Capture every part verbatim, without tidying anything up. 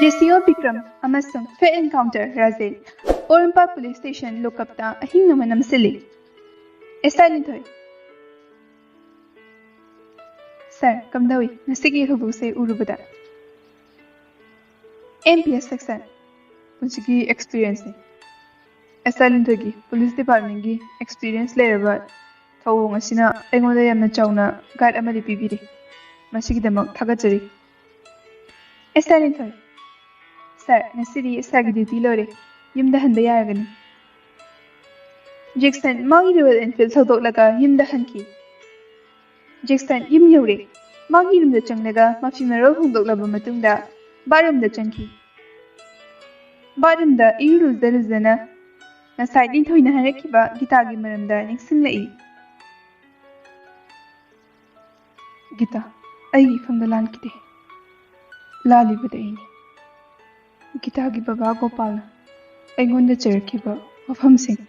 J ꯁꯤ ꯑꯣ ꯕꯤꯀ꯭ꯔꯝ ꯑꯃꯁꯨꯡ ꯐꯦꯛ ꯑꯦꯟꯀꯥꯎꯟꯇꯔ ꯔꯥꯖꯦꯟ ꯄꯣꯔꯣꯝꯄꯥꯠ ꯄꯨꯂꯤꯁ ꯁ꯭ꯇꯦꯁꯟ ꯂꯣꯀꯞꯇ ꯑꯍꯤꯡ ꯑꯃ ꯅꯝꯁꯤꯜꯂꯤ꯫ ꯑꯦꯁ ꯑꯥꯏ ꯂꯤꯟꯊꯣꯏ꯫ ꯁꯥꯔ, ꯀꯝꯗꯧꯏ ꯉꯁꯤꯒꯤ ꯊꯧꯗꯣꯛꯁꯦ ꯎꯔꯨꯕꯗ? ꯑꯦꯝ ꯄꯤ ꯑꯦꯁ ꯁꯦꯛꯁꯟ꯫ ꯄꯨꯟꯁꯤꯒꯤ ꯑꯦꯛꯁꯄꯤꯔꯤꯌꯦꯟꯁꯅꯤ꯫ ꯑꯦꯁ ꯑꯥꯏ ꯂꯤꯟꯊꯣꯏꯒꯤ ꯄꯨꯂꯤꯁ ꯗꯤꯄꯥꯔꯠꯃꯦꯟꯒꯤ ꯑꯦꯛꯁꯄꯤꯔꯤꯌꯦꯟꯁ ꯂꯩꯔꯕ ꯊꯧꯑꯣꯡ ꯑꯁꯤꯅ ꯑꯩꯉꯣꯟꯗ ꯌꯥꯝꯅ ꯆꯥꯎꯅ ꯒꯥꯏꯗ ꯑꯃꯗꯤ ꯄꯤꯕꯤꯔꯤ꯫ ꯃꯁꯤꯒꯤꯗꯃꯛ ꯊꯥꯒꯠꯆꯔꯤ꯫ ꯑꯦꯁ ꯑꯥꯏ ꯂꯤꯟꯊꯣꯏ꯫ ꯁꯥꯔ, ꯉꯁꯤꯗꯤ ꯁꯥꯔꯒꯤ ꯗ꯭ꯌꯨꯇꯤ ꯂꯣꯏꯔꯦ꯫ ꯌꯨꯝꯗ ꯍꯟꯕ ꯌꯥꯔꯒꯅꯤ꯫ ꯖꯦꯛꯁꯟ ꯃꯥꯒꯤ ꯔꯣꯌꯦꯜ ꯑꯦꯟꯐꯤꯜ ꯊꯧꯗꯣꯛꯂꯒ ꯌꯨꯝꯗ ꯍꯟꯈꯤ꯫ ꯖꯦꯛꯁꯟ ꯌꯨꯝ ꯌꯧꯔꯦ꯫ ꯃꯥꯒꯤ ꯔꯨꯝꯗ ꯆꯪꯂꯒ ꯃꯐꯤ ꯃꯔꯣꯜ ꯍꯣꯡꯗꯣꯛꯂꯕ ꯃꯇꯨꯡꯗ ꯕꯥꯠꯔꯨꯝꯗ ꯆꯪꯈꯤ꯫ ꯕꯥꯠꯔꯨꯝꯗ ꯏꯔꯨ ꯂꯨꯖ ꯂꯨꯖꯅ ꯉꯁꯥꯏ ꯂꯤꯟꯊꯣꯏꯅ ꯍꯥꯏꯔꯛꯈꯤꯕ ꯒꯤꯇꯥꯒꯤ ꯃꯔꯝꯗ ꯅꯤꯡꯁꯤꯡꯂꯛꯏ꯫ ꯒꯤꯇꯥ, ꯑꯩꯒꯤ ꯏꯐꯝꯗ ꯂꯥꯟꯈꯤꯗꯦ꯫ ꯂꯥꯜꯂꯤꯕꯗꯤ ꯑꯩꯅꯤ꯫ ꯒꯤꯇꯥꯒꯤ ꯕꯕꯥ ꯒꯣꯄꯥꯜꯅ ꯑꯩꯉꯣꯟꯗ ꯆꯩꯔꯛꯈꯤꯕ ꯋꯥꯐꯝꯁꯤꯡ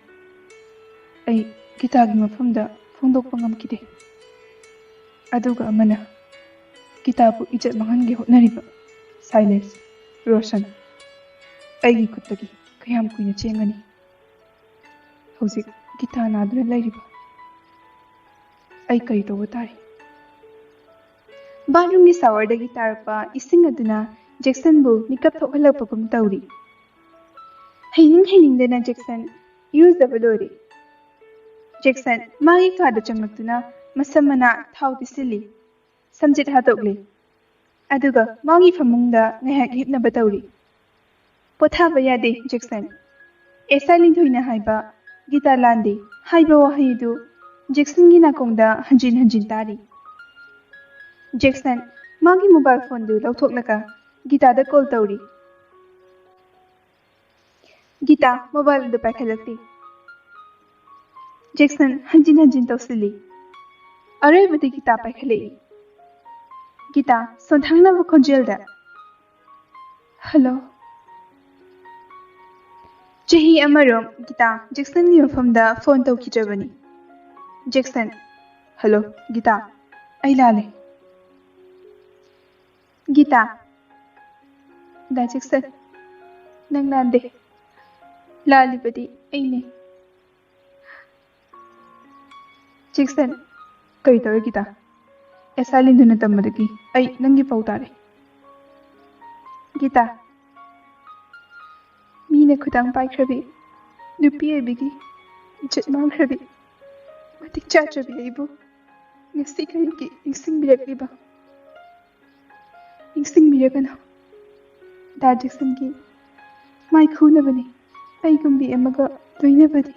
ꯑꯩ ꯒꯤꯇꯥꯒꯤ ꯃꯐꯝꯗ ꯐꯣꯡꯗꯣꯛꯄ ꯉꯝꯈꯤꯗꯦ꯫ ꯑꯗꯨꯒ ꯑꯃꯅ ꯒꯤꯇꯥꯕꯨ ꯏꯖꯠ ꯃꯥꯡꯍꯟꯒꯦ ꯍꯣꯠꯅꯔꯤꯕ ꯁꯥꯏꯂꯦꯟꯁ, ꯔꯣꯁꯟ, ꯑꯩꯒꯤ ꯈꯨꯠꯇꯒꯤ ꯀꯌꯥꯝ ꯀꯨꯏꯅ ꯆꯦꯟꯒꯅꯤ? ꯍꯧꯖꯤꯛ ꯒꯤꯇꯥ ꯅꯥꯗꯨꯅ ꯂꯩꯔꯤꯕ ꯑꯩ ꯀꯔꯤ ꯇꯧꯕ ꯇꯥꯔꯤ? ꯕꯥꯠꯔꯨꯝꯒꯤ ꯁꯥꯋꯔꯗꯒꯤ ꯇꯥꯔꯛꯄ ꯏꯁꯤꯡ ꯑꯗꯨꯅ ꯖꯦꯛꯁꯟꯕꯨ ꯃꯤꯀꯞ ꯊꯣꯛꯍꯜꯂꯛꯄꯒꯨꯝ ꯇꯧꯔꯤ꯫ ꯍꯩꯅꯤꯡ ꯍꯩꯅꯤꯡꯗꯅ ꯖꯦꯛꯁꯟ ꯏꯔꯨꯖꯕ ꯂꯣꯏꯔꯦ꯫ ꯖꯦꯛꯁꯟ ꯃꯥꯒꯤ ꯀꯥꯗ ꯆꯪꯂꯛꯇꯨꯅ ꯃꯁꯝ ꯃꯅꯥ ꯊꯥꯎ ꯇꯩꯁꯤꯜꯂꯤ꯫ ꯁꯝꯖꯦꯠ ꯍꯥꯠꯇꯣꯛꯂꯤ꯫ ꯑꯗꯨꯒ ꯃꯥꯒꯤ ꯐꯃꯨꯡꯗ ꯉꯥꯏꯍꯥꯛ ꯍꯤꯞꯅꯕ ꯇꯧꯔꯤ꯫ ꯄꯣꯊꯥꯕ ꯌꯥꯗꯦ ꯖꯦꯛꯁꯟ꯫ ꯑꯦꯁ ꯑꯥꯏ ꯂꯤꯟꯊꯣꯏꯅ ꯍꯥꯏꯕ ꯒꯤꯇꯥ ꯂꯥꯟꯗꯦ ꯍꯥꯏꯕ ꯋꯥꯍꯩ ꯑꯗꯨ ꯖꯦꯛꯁꯟꯒꯤ ꯅꯥꯀꯣꯡꯗ ꯍꯟꯖꯤꯟ ꯍꯟꯖꯤꯟ ꯇꯥꯔꯤ꯫ ꯖꯦꯛꯁꯟ ꯃꯥꯒꯤ ꯃꯣꯕꯥꯏꯜ ꯐꯣꯟꯗꯨ ꯂꯧꯊꯣꯛꯂꯒ ꯒꯤꯇꯥꯗ ꯀꯣꯜ ꯇꯧꯔꯤ꯫ ꯒꯤꯇꯥ ꯃꯣꯕꯥꯏꯜ ꯑꯗꯨ ꯄꯥꯏꯈꯠꯂꯛꯇꯦ꯫ ꯖꯦꯛꯁꯟ ꯍꯟꯖꯤꯟ ꯍꯟꯖꯤꯟ ꯇꯧꯁꯤꯜꯂꯤ꯫ ꯑꯔꯣꯏꯕꯗꯤ ꯒꯤꯇꯥ ꯄꯥꯏꯈꯠꯂꯛꯏ꯫ ꯒꯤꯇꯥ ꯁꯣꯟꯊꯥꯡꯅꯕ ꯈꯣꯟꯖꯦꯜꯗ, "ꯍꯜꯂꯣ?" ꯆꯍꯤ ꯑꯃꯔꯣꯝ ꯒꯤꯇꯥ ꯖꯦꯛꯁꯟꯒꯤ ꯃꯐꯝꯗ ꯐꯣꯟ ꯇꯧꯈꯤꯗ꯭ꯔꯕꯅꯤ꯫ ꯖꯦꯛꯁꯟ, "ꯍꯜꯂꯣ, ꯒꯤꯇꯥ, ꯑꯩ ꯂꯥꯜꯂꯦ꯫" ꯒꯤꯇꯥ, "ꯗꯥ ꯖꯦꯛꯁꯟ, ꯅꯪ ꯂꯥꯟꯗꯦ꯫ ꯂꯥꯜꯂꯤꯕꯗꯤ ꯑꯩꯅꯦ꯫" ꯖꯦꯛꯁꯟ, "ꯀꯔꯤ ꯇꯧꯔꯦ ꯒꯤꯇꯥ? ꯑꯦꯁꯥꯏꯟꯃꯦꯟꯗꯨꯅ ꯇꯝꯕꯗꯒꯤ ꯑꯩ ꯅꯪꯒꯤ ꯄꯥꯎ ꯇꯥꯔꯦ꯫" ꯒꯤꯇꯥ, "ꯃꯤꯅ ꯈꯨꯗꯥꯡ ꯄꯥꯏꯈ꯭ꯔꯕꯤ, ꯅꯨꯄꯤ ꯑꯣꯏꯕꯤꯒꯤ ꯏꯖꯠ ꯃꯥꯡꯈ꯭ꯔꯕꯤ, ꯃꯇꯤꯛ ꯆꯥꯗ꯭ꯔꯕꯤ ꯑꯩꯕꯨ ꯉꯁꯤ ꯀꯔꯤꯒꯤ ꯅꯤꯡꯁꯤꯡꯕꯤꯔꯛꯂꯤꯕ? ꯅꯤꯡꯁꯤꯡꯕꯤꯔꯒꯅꯨ꯫ ꯗꯥ ꯖꯦꯛꯁꯟꯒꯤ ꯃꯥꯏꯈꯨꯅꯕꯅꯤ ꯑꯩꯒꯨꯝꯕꯤ ꯑꯃꯒ ꯂꯣꯏꯅꯕꯗꯤ꯫"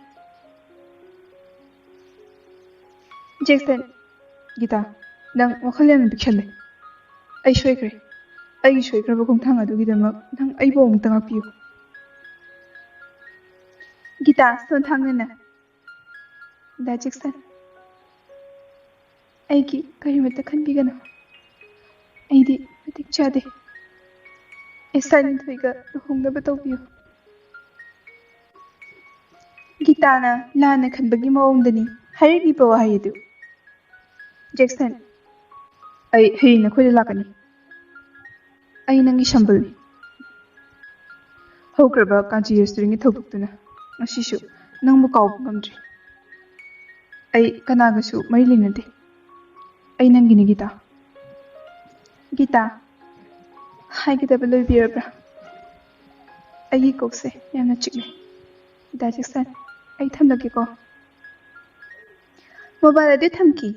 ꯖꯦꯛꯁꯟ, "ꯒꯤꯇꯥ, ꯅꯪ ꯋꯥꯈꯜ ꯌꯥꯝꯅ ꯄꯤꯛꯁꯜꯂꯦ꯫ ꯑꯩ ꯁꯣꯏꯈ꯭ꯔꯦ꯫ ꯑꯩꯒꯤ ꯁꯣꯏꯈ꯭ꯔꯕ ꯈꯣꯡꯊꯥꯡ ꯑꯗꯨꯒꯤꯗꯃꯛ ꯅꯪ ꯑꯩꯕꯨ ꯑꯃꯨꯛꯇ ꯉꯥꯛꯄꯤꯌꯨ꯫" ꯒꯤꯇꯥ, ꯁꯣꯟꯊꯥꯡꯅꯅ, "ꯗꯥ ꯖꯦꯛꯁꯟ, ꯑꯩꯒꯤ ꯀꯔꯤꯃꯠꯇ ꯈꯟꯕꯤꯒꯅꯨ꯫ ꯑꯩꯗꯤ ꯃꯇꯤꯛ ꯆꯥꯗꯦ꯫ ꯑꯦꯁꯥꯏꯟꯃꯦꯟ ꯊꯣꯏꯒ ꯂꯨꯍꯣꯡꯅꯕ ꯇꯧꯕꯤꯌꯨ꯫" ꯒꯤꯇꯥꯅ ꯂꯥꯟꯅ ꯈꯟꯕꯒꯤ ꯃꯑꯣꯡꯗꯅꯤ ꯍꯥꯏꯔꯛꯂꯤꯕ ꯋꯥꯍꯩ ꯑꯗꯨ꯫ ꯖꯦꯛꯁꯟ, "ꯑꯩ ꯍꯌꯦꯡ ꯅꯈꯣꯏꯗ ꯂꯥꯛꯀꯅꯤ꯫ ꯑꯩ ꯅꯪꯒꯤ ꯁꯝꯕꯜꯅꯤ꯫ ꯍꯧꯈ꯭ꯔꯕ ꯀꯥꯟꯆꯤ ꯔꯦꯁꯇꯨꯔꯦꯟꯒꯤ ꯊꯧꯗꯣꯛꯇꯨꯅ ꯉꯁꯤꯁꯨ ꯅꯪꯕꯨ ꯀꯥꯎꯕ ꯉꯝꯗ꯭ꯔꯤ꯫ ꯑꯩ ꯀꯅꯥꯒꯁꯨ ꯃꯔꯤ ꯂꯩꯅꯗꯦ꯫ ꯑꯩ ꯅꯪꯒꯤꯅꯤ, ꯒꯤꯇꯥ꯫" ꯒꯤꯇꯥ, "ꯍꯥꯏꯒꯗꯕ ꯂꯣꯏꯕꯤꯔꯕ꯭ꯔꯥ? ꯑꯩꯒꯤ ꯀꯣꯛꯁꯦ ꯌꯥꯝꯅ ꯆꯤꯛꯂꯦ꯫ ꯗꯥ ꯖꯦꯛꯁꯟ, ꯑꯩ ꯊꯝꯂꯒꯦꯀꯣ꯫" ꯃꯣꯕꯥꯏꯜ ꯑꯗꯨ ꯊꯝꯈꯤ꯫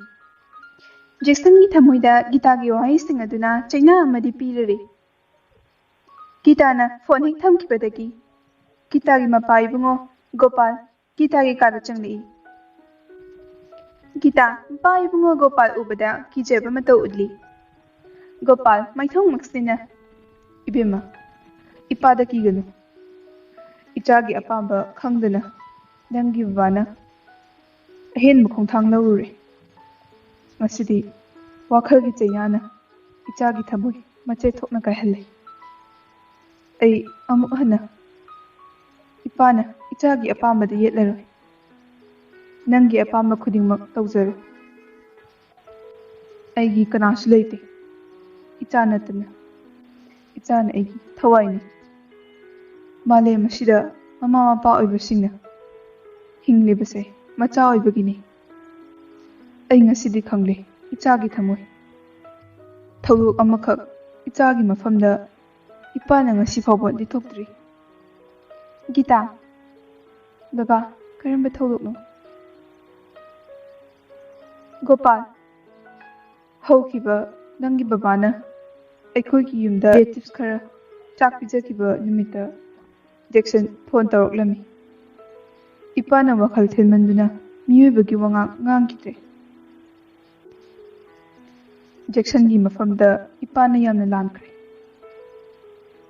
ꯖꯦꯛꯁꯟꯒꯤ ꯊꯃꯣꯏꯗ ꯒꯤꯇꯥꯒꯤ ꯋꯥꯍꯩꯁꯤꯡ ꯑꯗꯨꯅ ꯆꯩꯅꯥ ꯑꯃꯗꯤ ꯄꯤꯔꯔꯦ꯫ ꯒꯤꯇꯥꯅ ꯐꯣꯟ ꯍꯦꯛ ꯊꯝꯈꯤꯕꯗꯒꯤ ꯒꯤꯇꯥꯒꯤ ꯃꯄꯥ ꯏꯕꯨꯡꯉꯣ ꯒꯣꯄꯥꯜ ꯒꯤꯇꯥꯒꯤ ꯀꯥꯗ ꯆꯪꯂꯛꯏ꯫ ꯒꯤꯇꯥ, ꯃꯄꯥ ꯏꯕꯨꯡꯉꯣ ꯒꯣꯄꯥꯜ ꯎꯕꯗ ꯀꯤꯖꯕ ꯃꯇꯧ ꯎꯠꯂꯤ꯫ ꯒꯣꯄꯥꯜ ꯃꯥꯏꯊꯣꯡ ꯃꯛꯁꯤꯟꯅ, "ꯏꯕꯦꯝꯃ, ꯏꯄꯥꯗ ꯀꯤꯒꯅꯨ꯫ ꯏꯆꯥꯒꯤ ꯑꯄꯥꯝꯕ ꯈꯪꯗꯅ ꯅꯪꯒꯤ ꯕꯕꯥꯅ ꯑꯍꯦꯟꯕ ꯈꯣꯡꯊꯥꯡ ꯂꯧꯔꯨꯔꯦ꯫ ꯉꯁꯤꯗꯤ ꯋꯥꯈꯜꯒꯤ ꯆꯩꯅꯥꯅ ꯏꯆꯥꯒꯤ ꯊꯃꯣꯏ ꯃꯆꯦꯠ ꯊꯣꯛꯅ ꯀꯥꯏꯍꯜꯂꯦ꯫ ꯑꯩ ꯑꯃꯨꯛ ꯍꯟꯅ ꯏꯄꯥꯅ ꯏꯆꯥꯒꯤ ꯑꯄꯥꯝꯕꯗ ꯌꯦꯠꯂꯔꯣꯏ꯫ ꯅꯪꯒꯤ ꯑꯄꯥꯝꯕ ꯈꯨꯗꯤꯡꯃꯛ ꯇꯧꯖꯔꯣ꯫ ꯑꯩꯒꯤ ꯀꯅꯥꯁꯨ ꯂꯩꯇꯦ, ꯏꯆꯥ ꯅꯠꯇꯅ꯫ ꯏꯆꯥꯅ ꯑꯩꯒꯤ ꯊꯋꯥꯏꯅꯤ꯫ ꯃꯥꯂꯦꯝ ꯑꯁꯤꯗ ꯃꯃꯥ ꯃꯄꯥ ꯑꯣꯏꯕꯁꯤꯡꯅ ꯍꯤꯡꯂꯤꯕꯁꯦ ꯃꯆꯥ ꯑꯣꯏꯕꯒꯤꯅꯤ꯫ ꯑꯩ ꯉꯁꯤꯗꯤ ꯈꯪꯂꯦ ꯏꯆꯥꯒꯤ ꯊꯃꯣꯏ꯫ ꯊꯧꯗꯣꯛ ꯑꯃꯈꯛ ꯏꯆꯥꯒꯤ ꯃꯐꯝꯗ ꯏꯄꯥꯅ ꯉꯁꯤ ꯐꯥꯎꯕ ꯂꯤꯊꯣꯛꯇ꯭ꯔꯤ꯫ ꯒꯤꯇꯥ, ꯕꯕꯥ, ꯀꯔꯝꯕ ꯊꯧꯗꯣꯛꯅꯣ? ꯒꯣꯄꯥꯜ, ꯍꯧꯈꯤꯕ ꯅꯪꯒꯤ ꯕꯕꯥꯅ ꯑꯩꯈꯣꯏꯒꯤ ꯌꯨꯝꯗ ꯔꯤꯂꯦꯇꯤꯚꯁ ꯈꯔ ꯆꯥꯛ ꯄꯤꯖꯈꯤꯕ ꯅꯨꯃꯤꯠꯇ ꯖꯦꯛꯁꯟ ꯐꯣꯟ ꯇꯧꯔꯛꯂꯝꯃꯤ꯫ ꯏꯄꯥꯅ ꯋꯥꯈꯜ ꯊꯤꯟꯃꯟꯗꯨꯅ ꯃꯤꯑꯣꯏꯕꯒꯤ ꯋꯥꯉꯥꯡ ꯉꯥꯡꯈꯤꯗ꯭ꯔꯦ꯫ ꯖꯦꯛꯁꯟꯒꯤ ꯃꯐꯝꯗ ꯏꯄꯥꯅ ꯌꯥꯝꯅ ꯂꯥꯟꯈ꯭ꯔꯦ꯫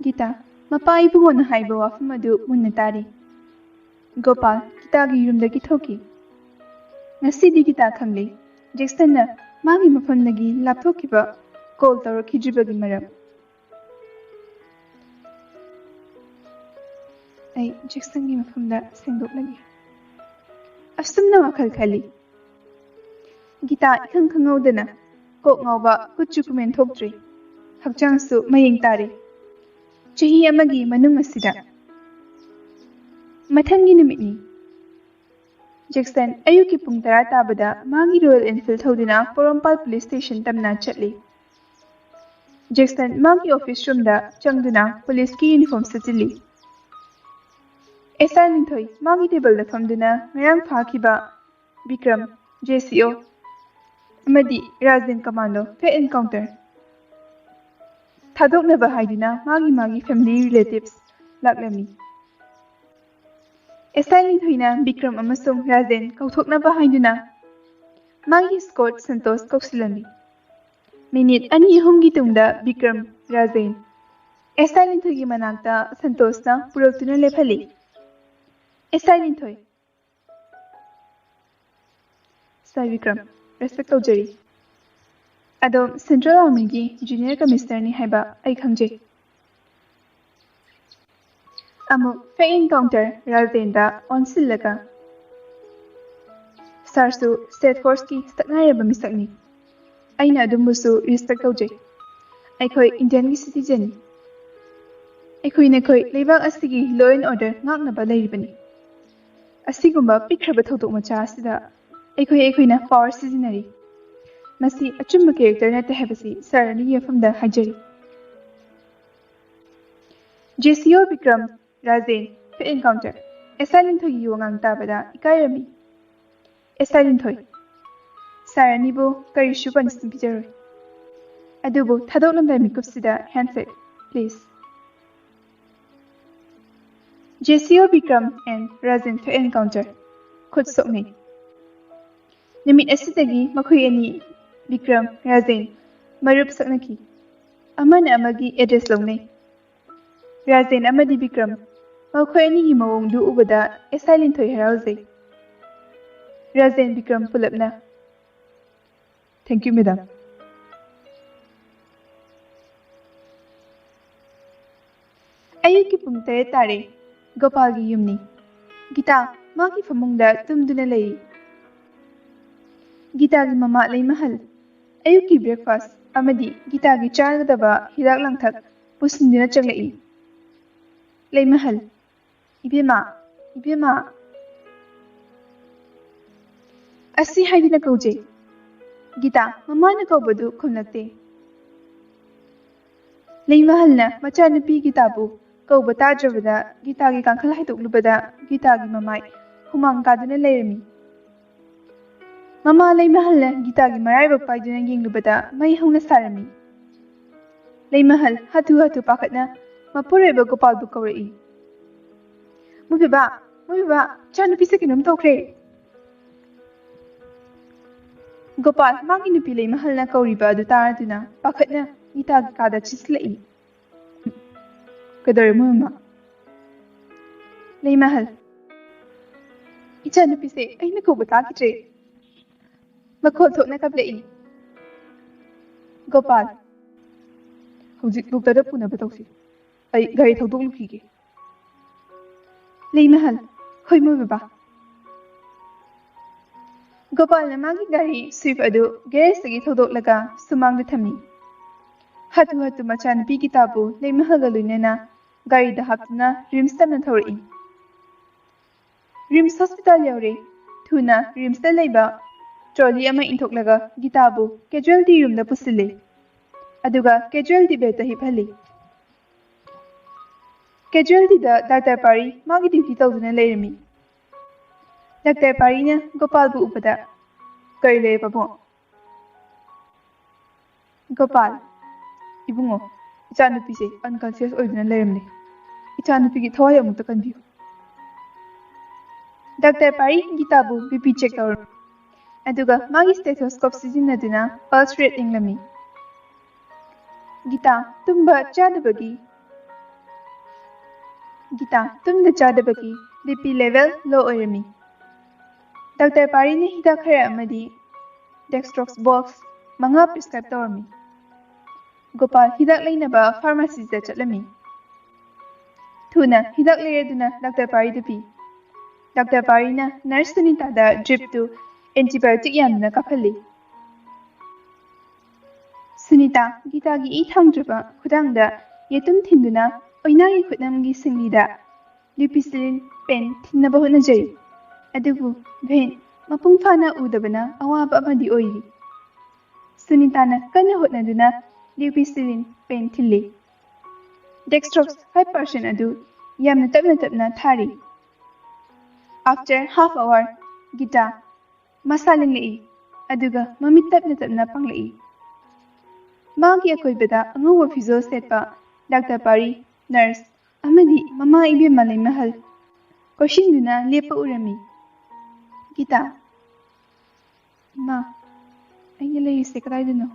ꯒꯤꯇꯥ, ꯃꯄꯥ ꯏꯕꯨꯡꯉꯣꯅ ꯍꯥꯏꯕ ꯋꯥꯐꯝ ꯑꯗꯨ ꯃꯨꯟꯅ ꯇꯥꯔꯤ꯫ ꯒꯣꯄꯥꯜ ꯒꯤꯇꯥꯒꯤ ꯌꯨꯝꯗꯒꯤ ꯊꯣꯛꯈꯤ꯫ ꯉꯁꯤꯗꯤ ꯒꯤꯇꯥ ꯈꯪꯂꯦ ꯖꯦꯛꯁꯟꯅ ꯃꯥꯒꯤ ꯃꯐꯝꯗꯒꯤ ꯂꯥꯞꯊꯣꯛꯈꯤꯕ ꯀꯣꯜ ꯇꯧꯔꯛꯈꯤꯗ꯭ꯔꯤꯕꯒꯤ ꯃꯔꯝ꯫ ꯑꯩ ꯖꯦꯛꯁꯟꯒꯤ ꯃꯐꯝꯗ ꯁꯦꯡꯗꯣꯛꯂꯒꯦ꯫ ꯑꯁꯨꯝꯅ ꯋꯥꯈꯜ ꯈꯜꯂꯤ꯫ ꯒꯤꯇꯥ ꯏꯈꯪ ꯈꯪꯍꯧꯗꯅ ꯀꯣꯛ ꯉꯥꯎꯕ, ꯀꯨꯆꯨ ꯀꯨꯃꯦꯟ ꯊꯣꯛꯇ꯭ꯔꯤ꯫ ꯍꯛꯆꯥꯡꯁꯨ ꯃꯌꯦꯡ ꯇꯥꯔꯦ꯫ ꯆꯍꯤ ꯑꯃꯒꯤ ꯃꯅꯨꯡ ꯑꯁꯤꯗ꯫ ꯃꯊꯪꯒꯤ ꯅꯨꯃꯤꯠꯅꯤ꯫ ꯖꯦꯛꯁꯟ ꯑꯌꯨꯛꯀꯤ ꯄꯨꯡ ꯇꯔꯥ ꯇꯥꯕꯗ ꯃꯥꯒꯤ ꯔꯣꯌꯦꯜ ꯏꯟꯐꯤꯜ ꯊꯧꯗꯨꯅ ꯄꯣꯔꯣꯝꯄꯥꯜ ꯄꯨꯂꯤꯁ ꯁ꯭ꯇꯦꯁꯟ ꯇꯝꯅ ꯆꯠꯂꯤ꯫ ꯖꯦꯛꯁꯟ ꯃꯥꯒꯤ ꯑꯣꯐꯤꯁ ꯔꯨꯝꯗ ꯆꯪꯗꯨꯅ ꯄꯨꯂꯤꯁꯀꯤ ꯌꯨꯅꯤꯐꯣꯔꯝ ꯁꯦꯠꯆꯤꯜꯂꯤ꯫ ꯑꯦꯁ ꯑꯥꯏ ꯂꯤꯟꯊꯣꯏ ꯃꯥꯒꯤ ꯇꯦꯕꯜꯗ ꯐꯝꯗꯨꯅ ꯉꯔꯥꯡ ꯐꯥꯈꯤꯕ ꯕꯤꯀ꯭ꯔꯝ, ꯖꯦ ꯁꯤ ꯑꯣ, ꯑꯃꯗꯤ ꯔꯥꯖꯦꯟ ꯀꯃꯥꯟꯗꯣ ꯐꯦꯠ ꯑꯦꯟꯀꯥꯎꯟꯇꯔ ꯊꯥꯗꯣꯛꯅꯕ ꯍꯥꯏꯗꯨꯅ ꯃꯥꯒꯤ ꯃꯥꯒꯤ ꯐꯦꯃꯤꯂꯤ ꯔꯤꯂꯦꯇꯤꯚꯁ ꯂꯥꯛꯂꯝꯃꯤ꯫ ꯑꯦꯁ ꯑꯥꯏ ꯂꯤꯟꯊꯣꯏꯅ ꯕꯤꯀ꯭ꯔꯝ ꯑꯃꯁꯨꯡ ꯔꯥꯖꯦꯟ ꯀꯧꯊꯣꯛꯅꯕ ꯍꯥꯏꯗꯨꯅ ꯃꯥꯒꯤ ꯁ꯭ꯀꯣꯠ ꯁꯟꯇꯣꯁ ꯀꯧꯁꯤꯜꯂꯝꯃꯤ꯫ ꯃꯤꯅꯤꯠ ꯑꯅꯤ ꯑꯍꯨꯝꯒꯤ ꯇꯨꯡꯗ ꯕꯤꯀ꯭ꯔꯝ, ꯔꯥꯖꯦꯟ, ꯑꯦꯁ ꯑꯥꯏ ꯂꯤꯟꯊꯣꯏꯒꯤ ꯃꯅꯥꯛꯇ ꯁꯟꯇꯣꯁꯅ ꯄꯨꯔꯛꯇꯨꯅ ꯂꯦꯞꯍꯜꯂꯤ꯫ ꯑꯦꯁ ꯑꯥꯏ ꯂꯤꯟꯊꯣꯏ꯫ ꯁꯥꯔ ꯕꯤꯀ꯭ꯔꯝ, ꯔꯦꯁꯄꯦꯛ ꯇꯧꯖꯔꯤ꯫ ꯑꯗꯣꯝ ꯁꯦꯟꯇ꯭ꯔꯦꯜ ꯑꯥꯔꯃꯤꯒꯤ ꯖꯨꯅꯤꯌꯔ ꯀꯃꯤꯁꯅꯔꯅꯤ ꯍꯥꯏꯕ ꯑꯩ ꯈꯪꯖꯩ꯫ ꯑꯃꯨꯛ fake encounter ꯔꯥꯖꯦꯟꯗ ꯑꯣꯟꯁꯤꯜꯂꯒ, "ꯁꯥꯔꯁꯨ state forceꯀꯤ ꯁꯛꯅꯥꯏꯔꯕ ꯃꯤꯁꯛꯅꯤ꯫ ꯑꯩꯅ ꯑꯗꯨꯝꯕꯁꯨ respect ꯇꯧꯖꯩ꯫ ꯑꯩꯈꯣꯏ Indianꯒꯤ citizenꯅꯤ꯫ ꯑꯩꯈꯣꯏ ꯅꯈꯣꯏ ꯂꯩꯕꯥꯛ ꯑꯁꯤꯒꯤ law and order ꯉꯥꯛꯅꯕ ꯂꯩꯔꯤꯕꯅꯤ꯫ ꯑꯁꯤꯒꯨꯝꯕ ꯄꯤꯛꯈ꯭ꯔꯕ ꯊꯧꯗꯣꯛ ꯃꯆꯥ ꯑꯁꯤꯗ ꯑꯩꯈꯣꯏ ꯑꯩꯈꯣꯏꯅ power ꯁꯤꯖꯤꯟꯅꯔꯤ꯫ ꯃꯁꯤ ꯑꯆꯨꯝꯕ character ꯅꯠꯇꯦ ꯍꯥꯏꯕꯁꯤ ꯁꯥꯔ ꯑꯅꯤꯒꯤ ꯃꯐꯝꯗ ꯍꯥꯏꯖꯔꯤ꯫" "ꯖꯦ ꯁꯤ ꯑꯣ ꯕꯤꯀ꯭ꯔꯝ, ꯔꯥꯖꯦꯟ, fake encounter, ꯑꯦꯁ ꯑꯥꯏ ꯂꯤꯟꯊꯣꯏꯒꯤ ꯋꯥꯉꯥꯡ ꯇꯥꯕꯗ ꯏꯀꯥꯏꯔꯝꯃꯤ꯫" "ꯑꯦꯁ ꯑꯥꯏ ꯂꯤꯟꯊꯣꯏ, ꯁꯥꯔ ꯑꯅꯤꯕꯨ ꯀꯔꯤꯁꯨ punishment ꯄꯤꯖꯔꯣꯏ꯫ ꯑꯗꯨꯕꯨ ꯊꯥꯗꯣꯛꯂꯝꯗꯥꯏ ꯃꯤꯀꯨꯞꯁꯤꯗ handshake, please꯫" "ꯖꯦ ꯁꯤ ꯑꯣ Bikram and Rajen fake encounter, ꯈꯨꯠ ꯁꯣꯛꯅꯩ꯫ ꯅꯨꯃꯤꯠ ꯑꯁꯤꯗꯒꯤ ꯃꯈꯣꯏ ꯑꯅꯤ, ꯕꯤꯀ꯭ꯔꯝ, ꯔꯥꯖꯦꯟ, ꯃꯔꯨꯞ ꯁꯛꯅꯈꯤ꯫ ꯑꯃꯅ ꯑꯃꯒꯤ address ꯂꯧꯅꯩ꯫ ꯔꯥꯖꯦꯟ ꯑꯃꯗꯤ ꯕꯤꯀ꯭ꯔꯝ, ꯃꯈꯣꯏ ꯑꯅꯤꯒꯤ ꯃꯑꯣꯡꯗꯨ ꯎꯕꯗ ꯑꯦꯁ ꯑꯥꯏ ꯂꯤꯟꯊꯣꯏ ꯍꯔꯥꯎꯖꯩ꯫ ꯔꯥꯖꯦꯟ, ꯕꯤꯀ꯭ꯔꯝ ꯄꯨꯂꯞꯅ, "Thank you, madam꯫" ꯑꯌꯨꯛꯀꯤ ꯄꯨꯡ ꯇꯔꯦꯠ ꯇꯥꯔꯦ꯫ ꯒꯣꯄꯥꯜꯒꯤ ꯌꯨꯝꯅꯤ꯫ ꯒꯤꯇꯥ ꯃꯥꯒꯤ ꯐꯃꯨꯡꯗ ꯇꯨꯝꯗꯨꯅ ꯂꯩꯔꯤ꯫ ꯒꯤꯇꯥꯒꯤ ꯃꯃꯥ ꯂꯩꯃꯍꯜ ꯑꯌꯨꯛꯀꯤ breakfast ꯑꯃꯗꯤ ꯒꯤꯇꯥꯒꯤ ꯆꯥꯒꯗꯕ ꯍꯤꯗꯥꯛ ꯂꯥꯡꯊꯛ ꯄꯨꯁꯤꯟꯗꯨꯅ ꯆꯪꯂꯛꯏ꯫ ꯂꯩꯃꯍꯜ, "ꯏꯕꯦꯝꯃ, ꯏꯕꯦꯝꯃ" ꯑꯁꯤ ꯍꯥꯏꯗꯨꯅ ꯀꯧꯖꯩ꯫ ꯒꯤꯇꯥ ꯃꯃꯥꯅ ꯀꯧꯕꯗꯨ ꯈꯨꯝꯂꯛꯇꯦ꯫ ꯂꯩꯃꯍꯜꯅ ꯃꯆꯥꯅꯨꯄꯤ ꯒꯤꯇꯥꯕꯨ ꯀꯧꯕ ꯇꯥꯗ꯭ꯔꯕꯗ ꯒꯤꯇꯥꯒꯤ ꯀꯥꯡꯈꯜ ꯍꯥꯏꯗꯣꯛꯂꯨꯕꯗ ꯒꯤꯇꯥꯒꯤ ꯃꯃꯥꯏ ꯍꯨꯃꯥꯡ ꯀꯥꯗꯨꯅ ꯂꯩꯔꯝꯃꯤ꯫ ꯃꯃꯥ ꯂꯩꯃꯍꯜꯅ ꯒꯤꯇꯥꯒꯤ ꯃꯔꯥꯏꯕꯛ ꯄꯥꯏꯗꯨꯅ ꯌꯦꯡꯂꯨꯕꯗ ꯃꯩ ꯍꯧꯅ ꯁꯥꯔꯝꯃꯤ꯫ ꯂꯩꯃꯍꯜ ꯍꯥꯊꯨ ꯍꯥꯊꯨ ꯄꯥꯈꯠꯅ ꯃꯄꯨꯔꯣꯏꯕ ꯒꯣꯄꯥꯜꯕꯨ ꯀꯧꯔꯛꯏ꯫ "ꯃꯣꯏ ꯕꯕꯥ, ꯃꯣꯏ ꯕꯕꯥ, ꯏꯆꯥꯅꯨꯄꯤꯁꯦ ꯀꯩꯅꯣꯝ ꯇꯧꯈ꯭ꯔꯦ!" ꯒꯣꯄꯥꯜ ꯃꯥꯒꯤ ꯅꯨꯄꯤ ꯂꯩꯃꯍꯜꯅ ꯀꯧꯔꯤꯕ ꯑꯗꯨ ꯇꯥꯔꯗꯨꯅ ꯄꯥꯈꯠꯅ ꯒꯤꯇꯥꯒꯤ ꯀꯥꯗ ꯆꯦꯟꯁꯤꯜꯂꯛꯏ꯫ "ꯀꯩꯗꯧꯔꯦ ꯃꯣꯏ ꯃꯃꯥ?" ꯂꯩꯃꯍꯜ, "ꯏꯆꯥꯅꯨꯄꯤꯁꯦ ꯑꯩꯅ ꯀꯧꯕ ꯇꯥꯈꯤꯗ꯭ꯔꯦ꯫ ꯃꯈꯣꯜ ꯊꯣꯛꯅ ꯀꯞꯂꯛꯏ꯫" ꯒꯣꯄꯥꯜ, "ꯍꯧꯖꯤꯛ ꯗꯣꯛꯇꯔꯗ ꯄꯨꯅꯕ ꯇꯧꯁꯤ꯫ ꯑꯩ ꯒꯥꯔꯤ ꯊꯧꯗꯣꯛꯂꯨꯈꯤꯒꯦ꯫" ꯂꯩꯃꯍꯜ, ꯍꯣꯏ ꯃꯣꯏ ꯕꯕꯥ꯫ ꯒꯣꯄꯥꯜꯅ ꯃꯥꯒꯤ ꯒꯥꯔꯤ ꯁ꯭ꯋꯤꯐ ꯑꯗꯨ ꯒꯦꯔꯦꯖꯇꯒꯤ ꯊꯧꯗꯣꯛꯂꯒ ꯁꯨꯃꯥꯡꯗ ꯊꯝꯃꯤ꯫ ꯍꯥꯊꯨ ꯍꯥꯊꯨ ꯃꯆꯥꯅꯨꯄꯤ ꯒꯤꯇꯥꯕꯨ ꯂꯩꯃꯍꯜꯒ ꯂꯣꯏꯅꯅ ꯒꯥꯔꯤꯗ ꯍꯥꯞꯇꯨꯅ ꯔꯤꯝꯁ ꯇꯝꯅ ꯊꯧꯔꯛꯏ꯫ ꯔꯤꯝꯁ ꯍꯣꯁꯄꯤꯇꯥꯜ ꯌꯧꯔꯦ꯫ ꯊꯨꯅ ꯔꯤꯝꯁꯇ ꯂꯩꯕ ꯇ꯭ꯔꯣꯂꯤ ꯑꯃ ꯏꯟꯊꯣꯛꯂꯒ ꯒꯤꯇꯥꯕꯨ ꯀꯦꯖꯨꯋꯦꯜꯇꯤ ꯔꯨꯝꯗ ꯄꯨꯁꯤꯜꯂꯦ꯫ ꯑꯗꯨꯒ ꯀꯦꯖꯨꯋꯦꯜꯇꯤ ꯕꯦꯗꯇ ꯍꯤꯞꯍꯜꯂꯤ꯫ ꯀꯦꯖꯨꯋꯦꯜꯇꯤꯗ ꯗꯥꯛꯇꯔ ꯄꯥꯔꯤ ꯃꯥꯒꯤ ꯗ꯭ꯌꯨꯇꯤ ꯇꯧꯗꯨꯅ ꯂꯩꯔꯝꯃꯤ꯫ ꯗꯥꯛꯇꯔ ꯄꯥꯔꯤꯅ ꯒꯣꯄꯥꯜꯕꯨ ꯎꯕꯗ, "ꯀꯔꯤ ꯂꯩꯔꯦ ꯄꯥꯕꯨꯡ?" ꯒꯣꯄꯥꯜ, "ꯏꯕꯨꯡꯉꯣ, ꯏꯆꯥꯅꯨꯄꯤꯁꯦ ꯑꯟꯀꯟꯁꯤꯌꯁ ꯑꯣꯏꯗꯨꯅ ꯂꯩꯔꯝꯂꯦ꯫ ꯏꯆꯥꯅꯨꯄꯤꯒꯤ ꯊꯋꯥꯏ ꯑꯃꯨꯛꯇ ꯀꯟꯕꯤꯌꯨ꯫" ꯗꯥꯛꯇꯔ ꯄꯥꯔꯤ ꯒꯤꯇꯥꯕꯨ ꯕꯤ ꯄꯤ ꯆꯦꯛ ꯇꯧꯔꯝꯃꯤ꯫ ꯑꯗꯨꯒ ꯃꯥꯒꯤ ꯁ꯭ꯇꯦꯊꯣꯁꯀꯣꯞ ꯁꯤꯖꯤꯟꯅꯗꯨꯅ ꯄꯜꯁ ꯔꯦꯠ ꯌꯦꯡꯂꯝꯃꯤ꯫ ꯒꯤꯇꯥ ꯇꯨꯝꯕ ꯆꯥꯗꯕꯒꯤ, ꯒꯤꯇꯥ ꯇꯨꯝꯕ ꯆꯥꯗꯕꯒꯤ ꯕꯤ ꯄꯤ ꯂꯦꯚꯦꯜ ꯂꯣ ꯑꯣꯏꯔꯝꯃꯤ꯫ ꯗꯥꯛꯇꯔ ꯄꯥꯔꯤꯅ ꯍꯤꯗꯥꯛ ꯈꯔ ꯑꯃꯗꯤ ꯗꯦꯛꯁꯇ꯭ꯔꯣꯛꯁ ꯕꯣꯛꯁ ꯃꯉꯥ ꯄ꯭ꯔꯤꯁꯀ꯭ꯔꯥꯏꯕ ꯇꯧꯔꯝꯃꯤ꯫ ꯒꯣꯄꯥꯜ ꯍꯤꯗꯥꯛ ꯂꯩꯅꯕ ꯐꯥꯔꯃꯥꯁꯤꯗ ꯆꯠꯂꯝꯃꯤ꯫ ꯊꯨꯅ ꯍꯤꯗꯥꯛ ꯂꯩꯔꯗꯨꯅ ꯗꯥꯛꯇꯔ ꯄꯥꯔꯤꯗ ꯄꯤ꯫ ꯗꯥꯛꯇꯔ ꯄꯥꯔꯤꯅ ꯅꯔꯁ ꯁꯨꯅꯤꯇꯥꯗ ꯗ꯭ꯔꯤꯞꯇꯨ ꯑꯦꯟꯇꯤꯕꯥꯌꯣꯇꯤꯛ ꯌꯥꯟꯗꯨꯅ ꯀꯥꯞꯍꯜꯂꯤ꯫ ꯁꯨꯅꯤꯇꯥ ꯒꯤꯇꯥꯒꯤ ꯏ ꯊꯥꯡꯗ꯭ꯔꯕ ꯈꯨꯗꯥꯡꯗ ꯌꯦꯇꯨꯝ ꯊꯤꯟꯗꯨꯅ ꯑꯣꯏꯅꯥꯒꯤ ꯈꯨꯠꯅꯝꯒꯤ ꯁꯤꯡꯂꯤꯗ ꯂ꯭ꯌꯨꯄꯤꯁꯤꯂꯤꯟ ꯄꯦꯟ ꯊꯤꯟꯅꯕ ꯍꯣꯠꯅꯖꯔꯤ꯫ ꯑꯗꯨꯕꯨ ꯚꯦꯟ ꯃꯄꯨꯡ ꯐꯥꯅ ꯎꯗꯕꯅ ꯑꯋꯥꯕ ꯑꯃꯗꯤ ꯑꯣꯏꯔꯤ꯫ ꯁꯨꯅꯤꯇꯥꯅ ꯀꯟꯅ ꯍꯣꯠꯅꯗꯨꯅ ꯂ꯭ꯌꯨꯄꯤꯁꯤꯂꯤꯟ ꯄꯦꯟ ꯊꯤꯜꯂꯤ꯫ ꯗꯦꯛꯁꯇ꯭ꯔꯣꯛꯁ ꯐꯥꯏꯚ ꯄꯥꯔꯁꯦꯟ ꯑꯗꯨ ꯌꯥꯝꯅ ꯇꯞꯅ ꯇꯞꯅ ꯊꯥꯔꯤ꯫ After half hour, ꯒꯤꯇꯥ ꯃꯁꯥ ꯂꯦꯡꯂꯛꯏ, ꯑꯗꯨꯒ ꯃꯃꯤꯠ ꯇꯞꯅ ꯇꯞꯅ ꯄꯥꯡꯂꯛꯏ꯫ ꯃꯥꯒꯤ ꯑꯀꯣꯏꯕꯗ ꯑꯉꯧꯕ ꯐꯤꯖꯣꯜ ꯁꯦꯠꯄ ꯗꯥꯛꯇꯔ ꯄꯥꯔꯤ, ꯅꯔꯁ, ꯑꯃꯗꯤ ꯃꯃꯥ ꯏꯕꯦꯝꯃ ꯂꯩꯃꯍꯜ ꯀꯣꯏꯁꯤꯟꯗꯨꯅ ꯂꯦꯞꯄ ꯎꯔꯝꯃꯤ꯫ ꯒꯤꯇꯥ, "ꯏꯃꯥ, ꯑꯩꯅ ꯂꯩꯔꯤꯁꯦ ꯀꯗꯥꯏꯗꯅꯣ?"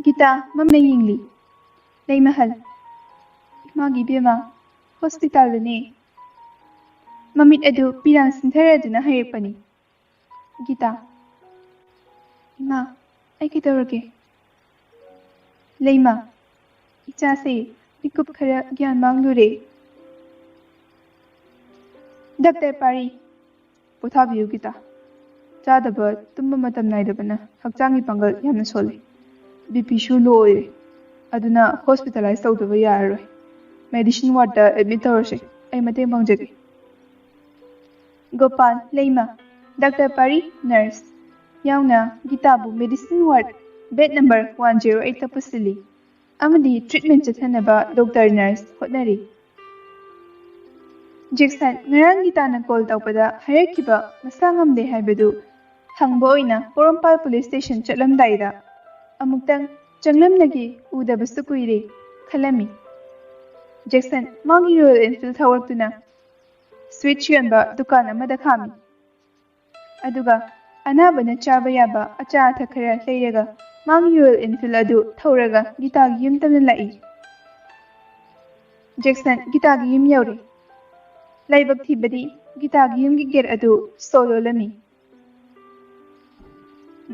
ꯒꯤꯇꯥ ꯃꯝꯅ ꯌꯦꯡꯂꯤ꯫ ꯂꯩꯃꯍꯜ, "ꯏꯃꯥꯒꯤ ꯏꯕꯦꯝꯃ, ꯍꯣꯁꯄꯤꯇꯥꯜꯗꯅꯦ꯫" ꯃꯃꯤꯠ ꯑꯗꯨ ꯄꯤꯔꯥꯡ ꯁꯤꯟꯊꯔꯗꯨꯅ ꯍꯥꯏꯔꯛꯄꯅꯤ꯫ ꯒꯤꯇꯥ, "ꯏꯃꯥ, ꯑꯩ ꯀꯩꯗꯧꯔꯒꯦ?" ꯂꯩꯃ, "ꯏꯆꯥꯁꯦ ꯃꯤꯀꯨꯞ ꯈꯔ ꯒ꯭ꯌꯥꯟ ꯃꯥꯡꯂꯨꯔꯦ꯫ ꯗꯥꯛꯇꯔ ꯄꯥꯔꯤ, ꯄꯣꯊꯥꯕꯤꯌꯨ ꯒꯤꯇꯥ꯫ ꯆꯥꯗꯕ, ꯇꯨꯝꯕ ꯃꯇꯝ ꯅꯥꯏꯗꯕꯅ ꯍꯛꯆꯥꯡꯒꯤ ꯄꯥꯡꯒꯜ ꯌꯥꯝꯅ ꯁꯣꯜꯂꯤ꯫ ꯕꯤ ꯄꯤꯁꯨ ꯂꯣ ꯑꯣꯏꯔꯦ꯫ ꯑꯗꯨꯅ ꯍꯣꯁꯄꯤꯇꯥꯂꯥꯏꯁ ꯇꯧꯗꯕ ꯌꯥꯔꯔꯣꯏ꯫ ꯃꯦꯗꯤꯁꯤꯟ ꯋꯥꯔꯗꯇ ꯑꯦꯗꯃꯤꯠ ꯇꯧꯔꯁꯦ꯫ ꯑꯩ ꯃꯇꯦꯡ ꯄꯥꯡꯖꯒꯦ꯫ ꯒꯣꯄꯥꯜ, ꯂꯩꯃ, ꯗꯥꯛꯇꯔ ꯄꯥꯔꯤ, ꯅꯔꯁ ꯌꯥꯎꯅ ꯒꯤꯇꯥꯕꯨ ꯃꯦꯗꯤꯁꯤꯟ ꯋꯥꯔꯗ ꯕꯦꯗ ꯅꯝꯕꯔ ꯋꯥꯟ ꯖꯦꯔꯣ ꯑꯩꯠꯇ ꯄꯨꯁꯤꯜꯂꯤ꯫ ꯑꯃꯗꯤ ꯇ꯭ꯔꯤꯠꯃꯦꯟ ꯆꯠꯊꯅꯕ ꯗꯣꯛꯇꯔ ꯅꯔꯁ ꯍꯣꯠꯅꯔꯤ꯫ ꯖꯦꯛꯁꯟ, ꯉꯔꯥꯡ ꯒꯤꯇꯥꯅ ꯀꯣꯜ ꯇꯧꯕꯗ ꯍꯥꯏꯔꯛꯈꯤꯕ ꯃꯁꯥ ꯉꯝꯗꯦ ꯍꯥꯏꯕꯗꯨ ꯍꯪꯕ ꯑꯣꯏꯅ ꯄꯣꯔꯣꯝꯄꯥꯜ ꯄꯨꯂꯤꯁ ꯁ꯭ꯇꯦꯁꯟ ꯆꯠꯂꯝꯗꯥꯏꯗ ꯑꯃꯨꯛꯇꯪ ꯆꯪꯂꯝꯂꯒꯦ, ꯎꯗꯕꯁꯨ ꯀꯨꯏꯔꯦ ꯈꯜꯂꯝꯃꯤ꯫ ꯖꯦꯛꯁꯟ ꯃꯥꯒꯤ ꯔꯣꯌꯦꯜ ꯏꯟꯐꯤꯜ ꯊꯧꯔꯛꯇꯨꯅ ꯁ꯭ꯋꯤꯠꯁ ꯌꯣꯟꯕ ꯗꯨꯀꯥꯟ ꯑꯃꯗ ꯈꯥꯝꯃꯤ꯫ ꯑꯗꯨꯒ ꯑꯅꯥꯕꯅ ꯆꯥꯕ ꯌꯥꯕ ꯑꯆꯥ ꯑꯊꯛ ꯈꯔ ꯂꯩꯔꯒ ꯃꯥꯒꯤ ꯔꯣꯌꯦꯜ ꯏꯟꯐꯤꯜ ꯑꯗꯨ ꯊꯧꯔꯒ ꯒꯤꯇꯥꯒꯤ ꯌꯨꯝ ꯇꯝꯅ ꯂꯥꯛꯏ꯫ ꯖꯦꯛꯁꯟ ꯒꯤꯇꯥꯒꯤ ꯌꯨꯝ ꯌꯧꯔꯦ꯫ ꯂꯥꯏꯕꯛ ꯊꯤꯕꯗꯤ ꯒꯤꯇꯥꯒꯤ ꯌꯨꯝꯒꯤ ꯒꯦꯠ ꯑꯗꯨ ꯁꯣ ꯂꯣꯜꯂꯝꯃꯤ꯫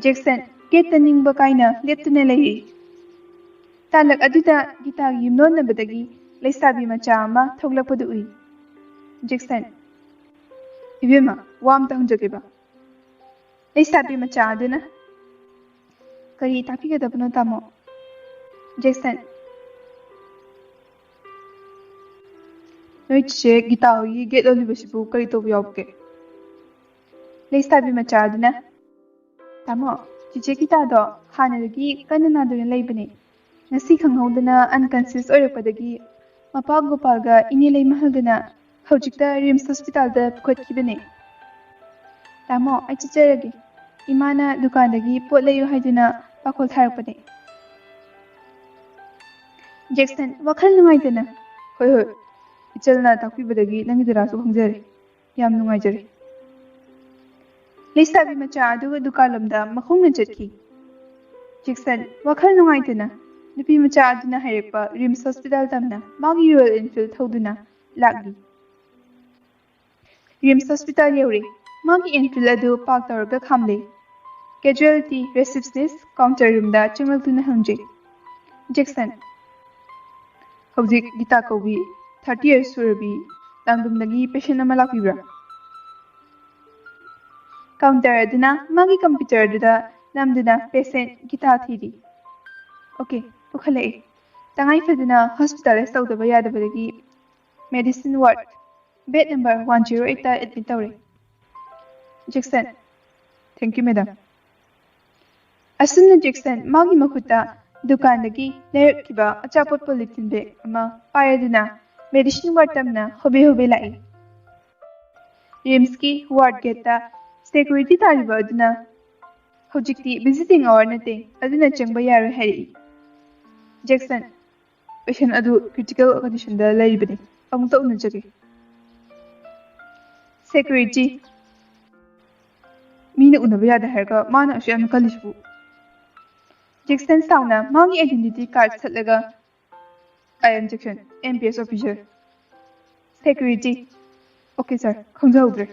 ꯖꯦꯛꯁꯟ ꯒꯦꯠꯇ ꯅꯤꯡꯕ ꯀꯥꯏꯅ ꯂꯦꯞꯇꯨꯅ ꯂꯩꯔꯤ꯫ ꯇꯥꯂꯛ ꯑꯗꯨꯗ ꯒꯤꯇꯥꯒꯤ ꯌꯨꯝꯂꯣꯟꯅꯕꯗꯒꯤ ꯂꯩꯁꯥꯕꯤ ꯃꯆꯥ ꯑꯃ ꯊꯣꯛꯂꯛꯄꯗꯨ ꯎꯏ꯫ ꯖꯦꯛꯁꯟ, "ꯏꯕꯦꯝꯃ, ꯋꯥ ꯑꯝꯇ ꯍꯪꯖꯒꯦꯕ꯫" ꯂꯩꯁꯥꯕꯤ ꯃꯆꯥ ꯑꯗꯨꯅ, "ꯀꯔꯤ ꯇꯥꯛꯄꯤꯒꯗꯕꯅꯣ, ꯇꯥꯃꯣ?" ꯖꯦꯛꯁꯟ, "ꯅꯣꯏ ꯆꯤꯆꯦ ꯒꯤꯇꯥ ꯍꯣꯏꯒꯤ ꯒꯦꯠ ꯂꯣꯜꯂꯤꯕꯁꯤꯕꯨ ꯀꯔꯤ ꯇꯧꯕ ꯌꯥꯎꯕꯒꯦ?" ꯂꯩꯁꯥꯕꯤ ꯃꯆꯥ ꯑꯗꯨꯅ, "ꯇꯥꯃꯣ, ꯆꯤꯆꯦ ꯒꯤꯇꯥꯗꯣ ꯍꯥꯟꯅꯗꯒꯤ ꯀꯟꯅ ꯅꯥꯗꯨꯅ ꯂꯩꯕꯅꯦ꯫ ꯉꯁꯤ ꯈꯪꯍꯧꯗꯅ ꯑꯟꯀꯟꯁꯤꯌꯁ ꯑꯣꯏꯔꯛꯄꯗꯒꯤ ꯃꯄꯥ ꯒꯣꯄꯥꯜꯒ ꯏꯅꯦ ꯂꯩꯃꯍꯜꯒꯅ ꯍꯧꯖꯤꯛꯇ ꯔꯤꯝꯁ ꯍꯣꯁꯄꯤꯇꯥꯜꯗ ꯄꯨꯈꯠꯈꯤꯕꯅꯦ꯫ ꯇꯥꯃꯣ, ꯑꯩ ꯆꯠꯆꯔꯒꯦ꯫ ꯏꯃꯥꯅ ꯗꯨꯀꯥꯟꯗꯒꯤ ꯄꯣꯠ ꯂꯩꯌꯨ ꯍꯥꯏꯗꯨꯅ ꯄꯥꯈꯣꯜ ꯊꯥꯔꯛꯄꯅꯦ꯫" ꯖꯦꯛꯁꯟ, ꯋꯥꯈꯜ ꯅꯨꯡꯉꯥꯏꯇꯅ, "ꯍꯣꯏ, ꯍꯣꯏ, ꯏꯆꯜꯅ ꯇꯥꯛꯄꯤꯕꯗꯒꯤ ꯅꯪꯒꯤ ꯗꯗꯥꯁꯨ ꯈꯪꯖꯔꯦ꯫ ꯌꯥꯝ ꯅꯨꯡꯉꯥꯏꯖꯔꯦ꯫" ꯂꯩꯁꯥꯕꯤ ꯃꯆꯥ ꯑꯗꯨꯒ ꯗꯨꯀꯥꯟꯂꯣꯝꯗ ꯃꯈꯣꯡꯅ ꯆꯠꯈꯤ꯫ ꯖꯦꯛꯁꯟ, ꯋꯥꯈꯜ ꯅꯨꯡꯉꯥꯏꯇꯅ, ꯅꯨꯄꯤ ꯃꯆꯥ ꯑꯗꯨꯅ ꯍꯥꯏꯔꯛꯄ ꯔꯤꯝꯁ ꯍꯣꯁꯄꯤꯇꯥꯜ ꯇꯝꯅ ꯃꯥꯒꯤ ꯔꯣꯌꯦꯜ ꯏꯟꯐꯤꯜ ꯊꯧꯗꯨꯅ ꯂꯥꯛꯂꯤ꯫ ꯔꯤꯝꯁ ꯍꯣꯁꯄꯤꯇꯥꯜ ꯌꯧꯔꯦ꯫ ꯃꯥꯒꯤ ꯏꯟꯐꯤꯜ ꯑꯗꯨ ꯄꯥꯔꯛ ꯇꯧꯔꯒ ꯈꯥꯝꯂꯦ꯫ ꯀꯦꯖꯨꯋꯦꯜꯇꯤ ꯔꯤꯁꯦꯞꯁꯅꯤꯁ ꯀꯥꯎꯟꯇꯔ ꯔꯨꯝꯗ ꯆꯪꯂꯛꯇꯨꯅ ꯍꯪꯖꯩ꯫ ꯖꯦꯛꯁꯟ, "ꯍꯧꯖꯤꯛ ꯒꯤꯇꯥ ꯀꯧꯕꯤ ꯊꯥꯔꯇꯤ ꯌꯔꯁ ꯁꯨꯔꯕꯤ ꯂꯥꯡꯗꯨꯝꯗꯒꯤ ꯄꯦꯁꯦꯟ ꯑꯃ ꯂꯥꯛꯄꯤꯕ꯭ꯔꯥ? ꯀꯥꯎꯟꯇꯔ ꯑꯗꯨꯅ ꯃꯥꯒꯤ ꯀꯝꯄ꯭ꯌꯨꯇꯔ ꯑꯗꯨꯗ ꯅꯝꯗꯨꯅ ꯄꯦꯁꯦꯟ ꯒꯤꯇꯥ ꯊꯤꯔꯤ꯫ ꯑꯣꯀꯦ, ꯄꯨꯈꯠꯂꯛꯑꯦ꯫ ꯇꯉꯥꯏ ꯐꯗꯅ ꯍꯣꯁꯄꯤꯇꯥꯂꯥꯏꯁ ꯇꯧꯗꯕ ꯌꯥꯗꯕꯗꯒꯤ ꯃꯦꯗꯤꯁꯤꯟ ꯋꯥꯔꯗ, ꯕꯦꯗ ꯅꯝꯕꯔ ꯋꯥꯟ ꯖꯤꯔꯣ ꯑꯩꯠꯇ ꯑꯦꯗꯃꯤꯠ ꯇꯧꯔꯦ꯫ Jackson, thank you madam. ꯑꯁꯨꯝꯅ ꯖꯦꯛꯁꯟ ꯃꯥꯒꯤ ꯃꯈꯨꯠꯇ ꯗꯨꯀꯥꯟꯗꯒꯤ ꯂꯩꯔꯛꯈꯤꯕ ꯑꯆꯥꯄꯣꯠ ꯄꯣꯂꯤꯊꯤꯟ ꯕꯦꯒ ꯑꯃ ꯄꯥꯏꯔꯗꯨꯅ ꯃꯦꯗꯤꯁꯤꯟ ꯋꯥꯔꯗ ꯇꯝꯅ ꯍꯣꯕꯦ ꯍꯣꯕꯦ ꯂꯥꯛꯏ꯫ ꯔꯤꯝꯁꯀꯤ ꯋꯥꯔꯗ ꯒꯦꯠꯇ ꯁꯦꯀ꯭ꯌꯨꯔꯤꯇꯤ ꯇꯥꯔꯤꯕ ꯑꯗꯨꯅ "ꯍꯧꯖꯤꯛꯇꯤ ꯚꯤꯖꯤꯇꯤꯡ ꯑꯋꯥꯔ ꯅꯠꯇꯦ, ꯑꯗꯨꯅ ꯆꯪꯕ ꯌꯥꯔꯣꯏ" ꯍꯥꯏꯔꯛꯏ꯫ ꯖꯦꯛꯁꯟ, "ꯄꯦꯁꯦꯟ ꯑꯗꯨ ꯀ꯭ꯔꯤꯇꯤꯀꯦꯜ ꯀꯟꯗꯤꯁꯟꯗ ꯂꯩꯔꯤꯕꯅꯤ, ꯑꯃꯨꯛꯇ ꯎꯅꯖꯒꯦ"꯫ ꯁꯦꯀ꯭ꯌꯨꯔꯤꯇꯤ, "ꯃꯤꯅ ꯎꯅꯕ ꯌꯥꯗꯦ ꯍꯥꯏꯔꯒ ꯃꯥꯅ ꯑꯁꯨꯛ ꯌꯥꯝꯅ ꯀꯜꯂꯤꯁꯤꯕꯨ?" ꯖꯦꯛꯁꯟ ꯁꯥꯎꯅ ꯃꯥꯒꯤ ꯑꯥꯏꯗꯦꯟꯇꯤꯇꯤ ꯀꯥꯔꯗ ꯁꯠꯂꯒ, "I am Jackson, M P S officer". Security, "okay sir, ꯈꯪꯖꯍꯧꯗ꯭ꯔꯦ"꯫